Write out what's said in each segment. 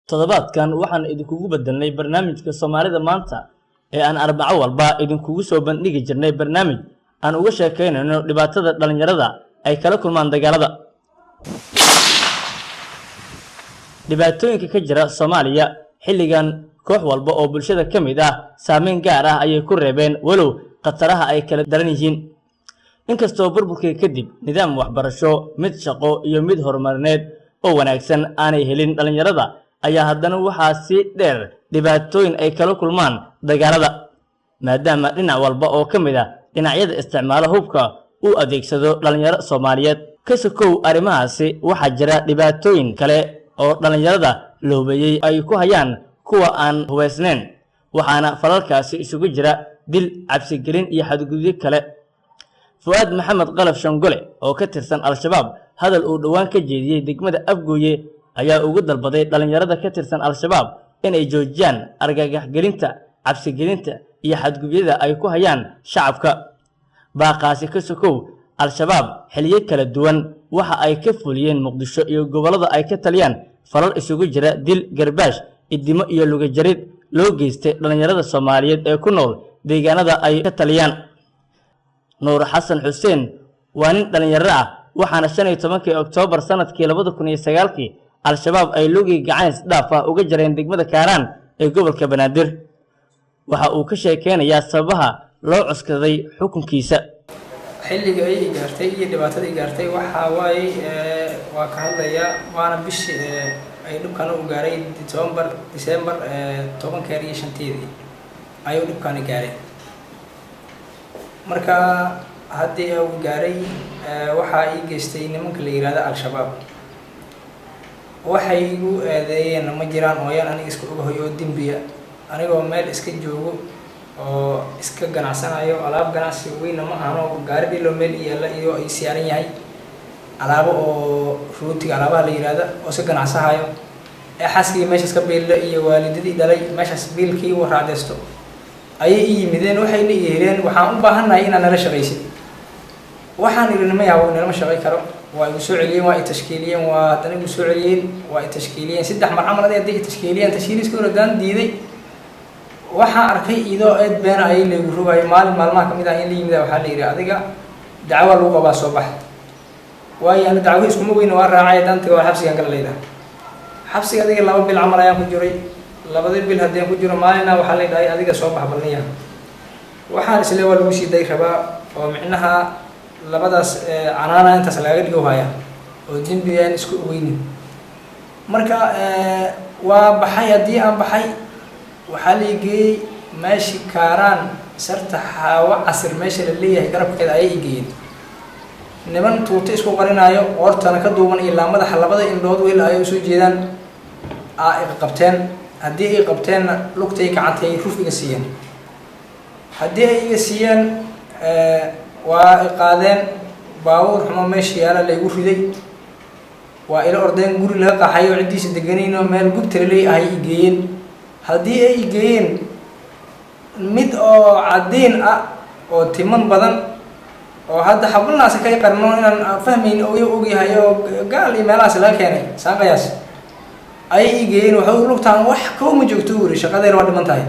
Toddobaadkan waxaan idinkugu bedelnay barnaamijka Soomaalida Maanta ee aan Arbaco walba idinkugu soo bandhigi jirnay barnaamij aan uga sheekaynayno dhibaatada dhallinyarada ay kala kulmaan dagaalada. Dhibaatooyinka ka jira Soomaaliya xilligan koox walba oo bulshada ka mid ah saameyn gaar ah ayay ku reebeen, walow khataraha ay kala daran yihiin. Inkastoo burburkii kadib nidaam waxbarasho, mid shaqo iyo mid horumarineed oo wanaagsan aanay helin dhallinyarada, ayaa haddana waxaa sii dheer dhibaatooyin ay kala kulmaan dagaalada, maadaama dhinac walba oo ka mid ah dhinacyada isticmaalo hubka uu adeegsado dhallinyaro Soomaaliyeed. Ka sokow arrimahaasi, waxaa jira dhibaatooyin kale oo dhallinyarada la hubeeyey ay ku hayaan kuwa aan hubaysnayn, waxaana falalkaasi isugu jira dil, cabsigelin iyo xadgudubyo kale. Fu'aad Maxamed Qalaf Shangole oo ka tirsan Al-Shabaab, hadal uu dhowaan ka jeediyey degmada Afgooye ayaa ugu dalbaday dhallinyarada ka tirsan Al-Shabaab inay joojiyaan argagaxgelinta, cabsigelinta iyo xadgudubyada ay ku hayaan shacabka. Baaqaasi ka sokow, Al-Shabaab xiliyo kala duwan waxa ay ka fuliyeen Muqdisho iyo gobollada ay ka taliyaan falal isugu jira dil, garbaash, idimo iyo lugajarid loo geystay dhallinyarada Soomaaliyeed ee ku nool deegaanada ay ka taliyaan. Nuur Xasan Xuseen waa nin dhallinyaro ah, waxaana 15-kii Oktoobar sanadkii 2009-kii Al-Shabaab ay lugii gacan isdhaaf ah uga jareen degmada Kaaraan ee gobolka Banaadir. Waxa uu ka sheekeynayaa sababaha loo cuskaday xukunkiisa. Xilliga ay i gaartay iyo dhibaatada i gaartay waxaa waaye, waa ka hadlayaa, waana bishii ay dhibkan u gaaray December 10-keeda iyo 5-teedii ayuu dhibkani gaaray. Marka haddii uu gaaray, waxaa ii geystay nimanka la yihahdo Al-Shabaab. Waxay igu eedeeyeenna ma jiraan ooyaan aniga iska ogahay oo dembiya. Anigoo meel iska joogo oo iska ganacsanayo, alaab ganacsi weynna ma ahano, gaari dhilo meel yaalla iyo ay siyaaran yahay alaabo oo rootiga alaabaha la yihahda oo iska ganacsahayo, ee xaaskii meeshaas ka biilla iyo waalidadii dhalay meeshaas biilkii u raacdeysto ayay i yimideen. Waxayna i yeeleen, "Waxaan u baahannahay inaad nala shaqaysid." Waxaan idhi, "Nima yaabo, nalama shaqay karo." Waa igu soo celiyeen, waa i tashkiiliyeen, waa haddana igu soo celiyeen, waa i tashkiiliyeen saddex mar camal. Aday hadday i tashkiiliyeen, tashkiiliska hor haddaan diiday, waxaan arkay idoo eed beena ayay laygu rogayo. Maalin maalmaha kamid ah in la yimida, waxaa la yidhi, "Adiga dacwa lagu qabaa, soo bax." Waayo, ana dacwo iskuma weyna, waa raacay. Haddaan tago, xabsigaan kala layidhaha. Xabsiga adiga 2 bil camal ayaan ku jiray. Labada bil haddii aan ku jiro, maalina waxaa la yidhahay, "Adiga soo bax balniya." Waxaan isle waa lagu sii day rabaa oo micnaha labadaas canaana intaas lagaga dhigo haya oo dembi aan isku ogeynin. Marka waa baxay. Haddii aan baxay, waxaa la geeyey meeshii Kaaraan, Sarta Xaawo Casir meesha la leeyahay garabkeeda ayay i geeyeen. Niman tuuto isku qarinaayo, qoortana ka duuban ilaa madaxa, labada indhood weel ayay usoo jeedaan aa i qabteen. Haddii ay qabteenna, lugtay gacantay ruf iga siiyeen. Haddii ay iga siiyeen, waa i qaadeen. Baabuur xumo meesha yaala laygu riday. Waa ila ordeen. Guri laga qaxayo, ciddiisa deganayno, meel gubta laley ahay i geeyeen. Haddii ay i geeyeen, mid oo caddiin ah oo timan badan oo hadda xabulnaasi kay qarno inaan fahmayn oo ogyahay oo gaal iyo meelahaas laga keenay saanqayaas ayay ii geeyeen. Waxau lugtaan wax kowma joogto wuri, shaqadeena waa dhiman tahay.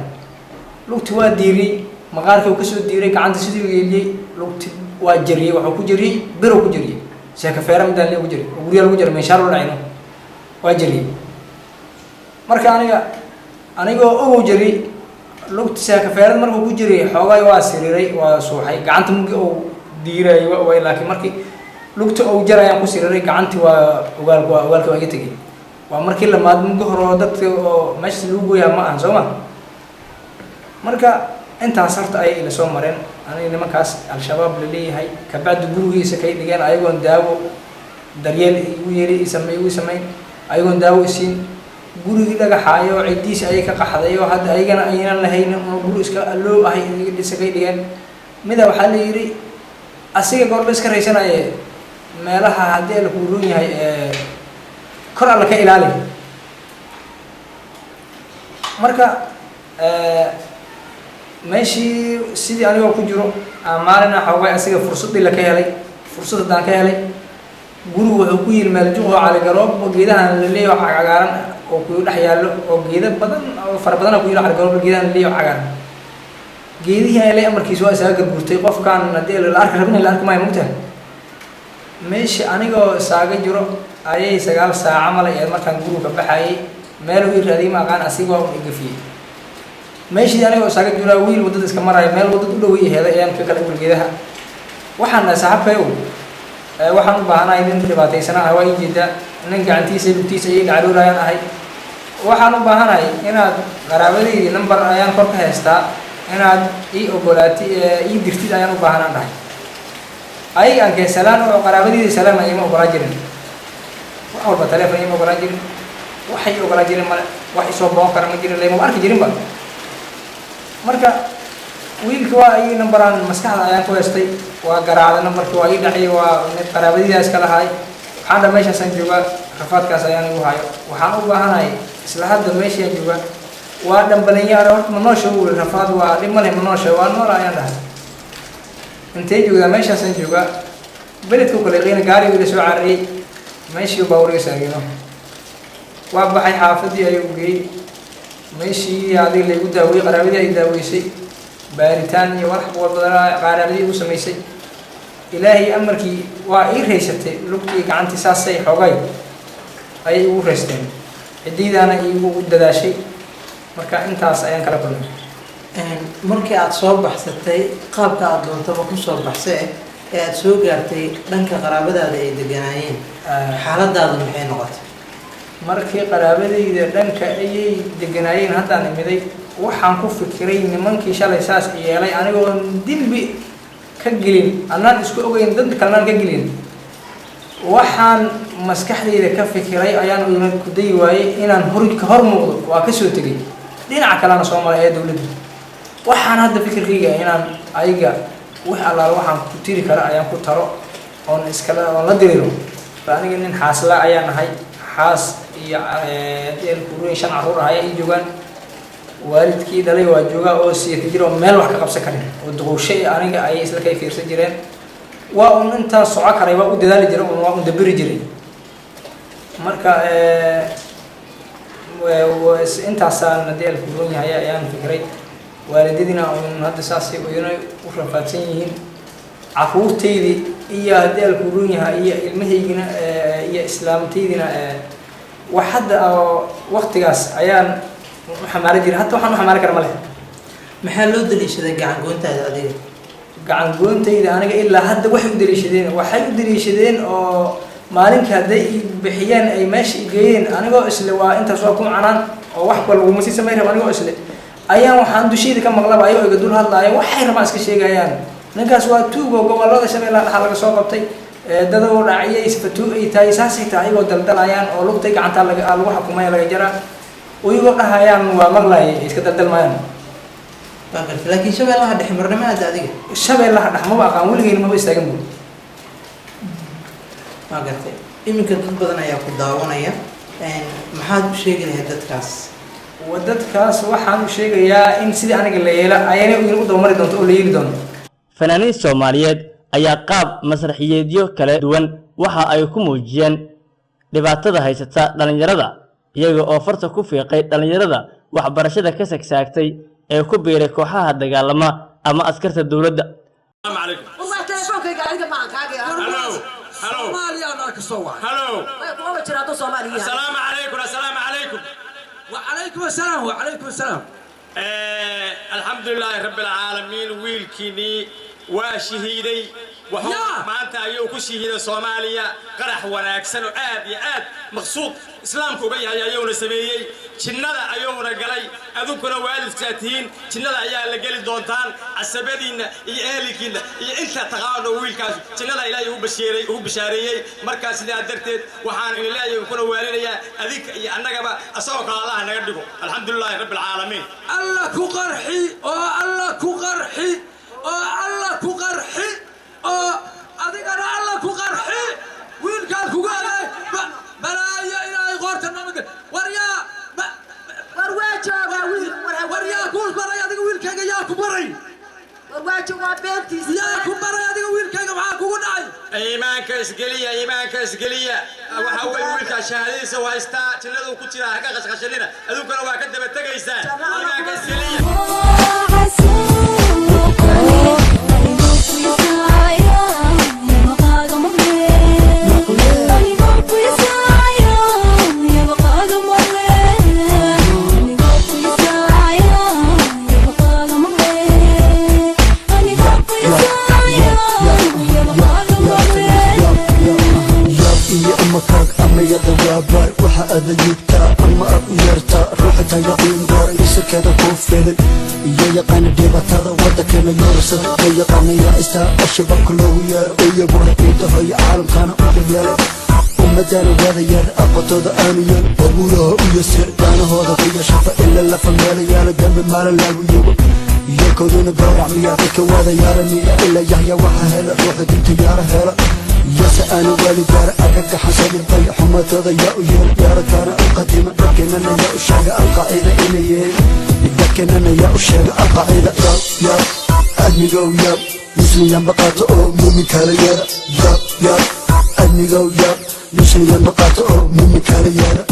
Lugti waa diiriyey, maqaarkii uu kasoo diiray, gacanta sidii u yeeliyey, lugti waa jariyey. Waxuu ku jariyey birow ku jariyey, seekafeera midaan lee ku jariy oo guryaa lagu jaray, meenshaar loo dhacayno, waa jariyey. Marka aniga anigoo ogow jariyey lugti seekafeerad markuu ku jiriyey, xoogay waa siriiray, waa suuxay. Gacanta mugi uu diirayay waa waay, laakiin markii lugta uu jarayaan ku siriiray, gacantii waa ogaalka, waa ogaalka, waa iga tegey. Waa markii lamaad mugi hore oo dadka oo meeshaas lagu gooyaa ma ahan, soo ma? Marka intaas horta ayay ila soo mareen aniga nimankaas Al-Shabaab laleeyahay. Kabacdi gurigiisa kay dhigeen ayagoon daawo daryeel igu yeeli isame igu samayn, ayagoon daawo isiin. Gurigii dhagaxaayo ciddiisa ayay ka qaxday oo hadda ayagana aynan lahayn oo guri iska loo ahay dhisa kay dhigeen. Mida waxaa la yidhi, asiga goorba iska raysanaye meelaha haddii ala kuuroon yahay kor alla ka ilaali. Marka meeshii sidii anigoo ku jiro maalina xoogay asiga fursaddii laka helay, fursad haddaan ka helay, gurigu wuxuu ku yiri meel juq oo caligaroob geedahan la leeyaho cagaaran. Oo kuyu dhex yaallo oo geedo badan oo fara badan ku yilo cargool, geedahan liyo cagaar, geedihii ilay amarkiisa waa isaga garguurtay. Qofkan haddii la arki rabin, la arki maayo, mugtahay. Meesha anigoo isaaga jiro ayay 9 saaca male ee markaan guriga ka baxayay, meel ii raadiyay ma aqaan, asiga waa un igafiyey. Meeshii anigoo isaaga jiraa, wiil waddada iska maraayo, meel waddada u dhoway heeday, ayaan ka galay geedaha. Waxaan dhahay, "Saaxabkayow, waxaan u baahanahay, nin dhibaataysana ah waa ii jeedaa, nin gacantiisa lugtiisa ayay dhacloorayaan ahay. Waxaan u baahanahay inaad qaraabadaydii number ayaan kor ka haystaa, inaad ii ogolaati, ii dirtid ayaan u baahanaan," dhahay. Ayaga aan kee salaan oo qaraabadaydi salaana iima ogolaa jirin. Wax walba telefon iima ogolaa jirin, waxay ii ogolaa jirin male, wax isoo boqon kara ma jirin, laymaba arki jirinba. Marka wiilka waa ii numberaan maskaxda ayaan ku haystay, waa garaacday numberki, waa ii dhacay, waa mid qaraabadidaa iska lahaay. Waxaan dha, "Meeshaasaan joogaa, rafaadkaas ayaan igu hayo, waxaan u baahanahay isla hadda meeshaan joogaa." Waa dhambalanyaare, "Horta ma noosha?" Uu rafaad waa dhib ma leh. "Ma noosha?" "Waa noola," ayaan dhahay. "Intee joogdaa?" "Meeshaasaan joogaa." Beledku kale qiina gaarigu ila soo carariyey, meeshii baabuur iga saarino, waa baxay, xaafadii ayuu geeyey. Meeshii adiga laygu daaweyey, qaraabadii ay daaweysay, baaritaan iyo walax walbadana qaraabadii igu samaysay. Ilaahay amarkii waa ii raysatay lugtii, gacantii saasay xoogay ayay igu raysteen, ciddiydaana iigu dadaashay. Marka intaas ayaan kala kulmay. Markii aada soo baxsatay, qaabka aada doontaba kusoo baxsee, ee aada soo gaartay dhanka qaraabadaada ay deganaayeen, xaaladaadu maxay noqotay? Markii qaraabadayda dhanka ayay deganaayeen haddaan imiday, waxaan ku fikiray nimankii shalay saas yeelay, anigoon dembi ka gelin, anaan isku ogeyn, dad kalenaan ka gelin. Waxaan maskaxdayda ka fikiray ayaan una ku dayi waayey inaan hor ka hor muuqdo. Waa kasoo tegay, dhinaca kalena soo maray ee dowladda. Waxaan hadda fikirkayga inaan ayaga wix allaala waxaan ku tiri kara ayaan ku taro oon iskala oon la diriro. Aniga nin xaasla ayaan ahay, xaas iyo kuruin, shan carruur ah ayaa ii joogaan. Waalidkii dhalay waa joogaa oo siita jir oo meel wax ka qabsan karin oo duqowshe. Aniga ayay isla kay fiirsan jireen. Waa un intaan soco karay waa u dadaali jiray, un waa un dabiri jiray. Marka intaasaan haddii alkuroon yahay ayaan fikiray. Waalidadiina un hadda saasay iyana u rafaadsan yihiin, carruurtaydii iyo haddii alkuroon yahay iyo ilmahaygina iyo islaamtaydina. Wax hadda oo waktigaas ayaan u xamaalan jiray, hadda waxaan u xamaalan kara ma leh. Maxaa loo daliishaday gacan goyntaada adiga? Gacan goontayda aniga ilaa hadda waxay u daliishadeen, waxay u daliishadeen oo maalinka hadday i bixiyeen ay meesha i geeyeen, anigoo isle waa intaas waa ku canaan oo wax ba laguma sii samay raba, anigoo isle ayaan waxaan dushayda ka maqlaba ayagoo iga dul hadlaaya, waxay rabaan iska sheegayaan. Ninkaas waa tuugo, gobolada Shabeellaha dhaxa laga soo qabtay, dadoo dhaciyay, sifatuug ay tahay, saasay tahay, ayagoo daldalayaan oo lugtay gacantaa laga lagu xukumaya, laga jaraa, iyagoo dhahayaan waa maqlaayay, ay iska daldalmayaan. Waa gartay, laakiin Shabeellaha Dhexe marnimo aada adiga? Shabeellaha dhex maba aqaan, weligeyna maba istaagan bu. Waa gartay. Iminka dad badan ayaa ku daawanaya, maxaad u sheegi lahayd dadkaas? Dadkaas waxaan u sheegayaa in sidii aniga la yeela ayana u dabamari doonto oo la yeeli doono. Fanaaniin Soomaaliyeed ayaa qaab masraxiyeedyo kala duwan waxa ay ku muujiyeen dhibaatada haysata dhallinyarada, iyaga oo farta ku fiiqay dhallinyarada waxbarashada ka sagsaagtay ee ku biiray kooxaha dagaalama ama askarta dowladda. السلام عليكم. والله تليفونكayga adiga ma aan kaaga. Hello. Hello. Soomaaliya aan ka soo wacay. Hello. Kuma jira hadduu Soomaaliya yahay. السلام عليكم، السلام عليكم. وعليكم السلام، وعليكم السلام. الحمد لله رب العالمين، wiilkiinii waa shahiiday. Wuxuu maanta ayuu ku shahiiday Soomaaliya. Qarax wanaagsan oo aad iyo aad maqsuud islaamku uga yahay ayuuna sameeyey, jinnada ayuuna galay. Adunkuna waalidkaa tihiin, jinnada ayaa la geli doontaan, casabadiinna iyo ehelkiinna iyo inta taqaano. Wiilkaas jinnada Ilaahay ugu bashiiray, ugu bishaareeyey. Markaa sidaa darteed waxaan idin leeyahay kuna waalinayaa adinka iyo annagaba, asagoo kale Allaha naga dhigo. Alxamdulilaahi rabbi alcaalamiin. Alla ku qarxi oo Alla ku qarxi oo Alla ku qarxi oo adigana Alla ku qarxi. Wiilkaan kugu adeeg balaayo Ilaahay qoorta namagal. Waryaa! War waa joogaa wiil, war. War yaa ku baray adiga wiilkayga? Yaa ku baray? War waa joogaa, beentiisa. Yaa ku baray adiga wiilkayga? Maxaa kugu dhacay? Iimaanka isgeliya, iimaanka isgeliya. Waxa weeye wiilkaa shahaadadiisa u haystaa, jannaduu ku jiraa, ha ka qashqashanina, aduunkana waa ka daba tegaysaan. Iimaanka isgeliya. Yaab iyo ama kaag ama yada waabaar, waxa aada yubtaa ama aad u yeertaa ruuxa tayaqiin gaara isirkeeda kuu filin iyo yaqaana dhibaatada waddankeena yoorsada ka yaqaana yaa istaa ashabaabka loogu yeero iyaguha ciidahoyo caalamkana u dhibyeelay ummadana wada yeer aqontooda aanu yeel abuuraha u yasir daanahooda kuya shafa ila lafa meela yaala dambi maala laagu yugo iyakooduna gowrac miya dadka wada yaara miya ila yahya waxa hela ruuxa dinta yaara hela yase aanu wali gaara argagaxan sabibay xumatooda yaa u yeel yaarataana u qadima dadkeenana yaa u sheega alqaacida inay yihiin dadkeenana yaa u sheega alqaacida. Yaab yaab admigow yaab, muslim baqaato oo muumin kala yeera. Yaab yaab admigow yaab, muslim baqaato oo muumin kala yeera.